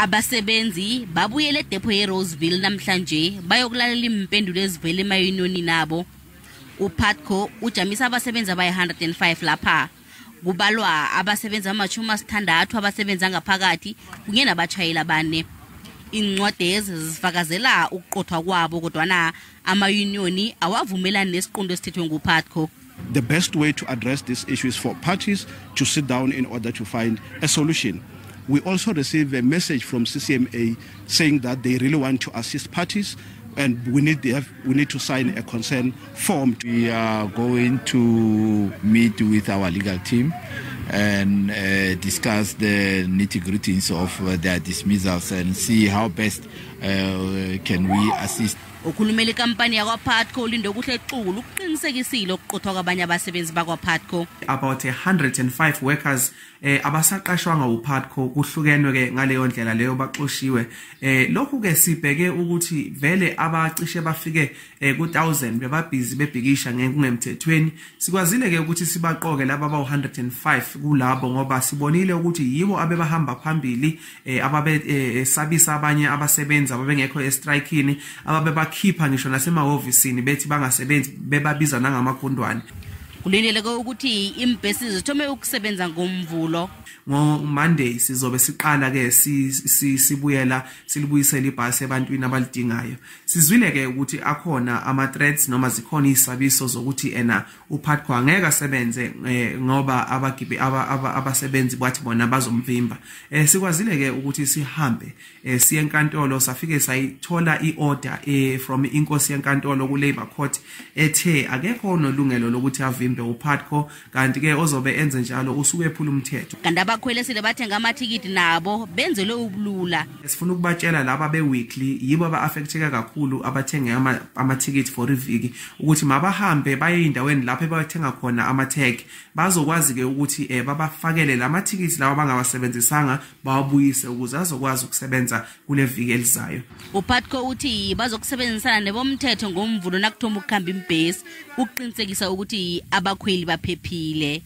Abasebenzi babuyele edepho yeRoseville namhlanje bayokulalela impendulo ezivela emayunionini nabo. UPutco ujamisa abasebenzi abayi-105 lapha. Kubalwa abasebenzi ama-60 abasebenza ngaphakathi kunye nabatshayeli abane. Incwadezi zifakazela ukuqothwa kwabo, kodwana amayunioni awavumelani nesiqunto esithethwe nguPutco. The best way to address this issue is for parties to sit down in order to find a solution. We also received a message from CCMA saying that they really want to assist parties and we need to sign a consent form. We are going to meet with our legal team and discuss the nitty-gritties of their dismissals and see how best can we assist. Ukhulumela ikampani yakwaPutco uLindokuhle Xulu ukuqinisekisile ukuqothwa kwabanye abasebenzi bakwaPutco. About 105 workers abasaqashwanga uPutco, kuhlukenwe ke ngaleyo ndlela leyo, baxoshiwe. Lokhu ke sibheke ukuthi vele abacishe bafike ku1000 bebabhizi bebhikisha ngekungemthethweni. Sikwazile ke ukuthi sibaqoke laba abawu105 kulabo, ngoba sibonile ukuthi yibo abebahamba phambili, ababe sabisa abanye abasebenzi ababengekho estrikeini, ababebakhipha ngisho nasemahhovisini bethi bangasebenzi, bebabiza nangamagundwane. Kulindeleke ukuthi imbhesi zithome ukusebenza ngoMvulo. Ngo-Monday sizobe siqala ke sibuyela silibuyisela ibhasi ebantwini abalidingayo. Sizwile ke ukuthi akhona ama-threats noma zikhona izisabiso zokuthi ena uPutco angeke asebenze ngoba abagibe abasebenzi bathi bona bazomvimba. Sikwazile ke ukuthi sihambe siye enkantolo, safike sayithola i-order from inkosi yenkantolo ku-Labour Court ethe akekho onolungelo lokuthi avimbe uPutco, kanti ke ozobe enze njalo usuke ephula umthetho. Kanti abakhweli esele bathenga amathikithi nabo benzelwe ubulula. Sifuna ukubatshela laba be-weekly, yibo aba-affecteka kakhulu, abathenge amathikithi for iviki, ukuthi mabahambe baye ey'ndaweni lapho ebathenga khona ama-tag, bazokwazi-ke ukuthi babafakele la mathikithi lawa abangawasebenzisanga, bawabuyise ukuze azokwazi ukusebenza kule viki elizayo. UPutco uthi bazokusebenzisana nebomthetho ngoMvulo nakuthoma ukukhamba imbhesi ukuqinisekisa ukuthi abakhweli baphephile.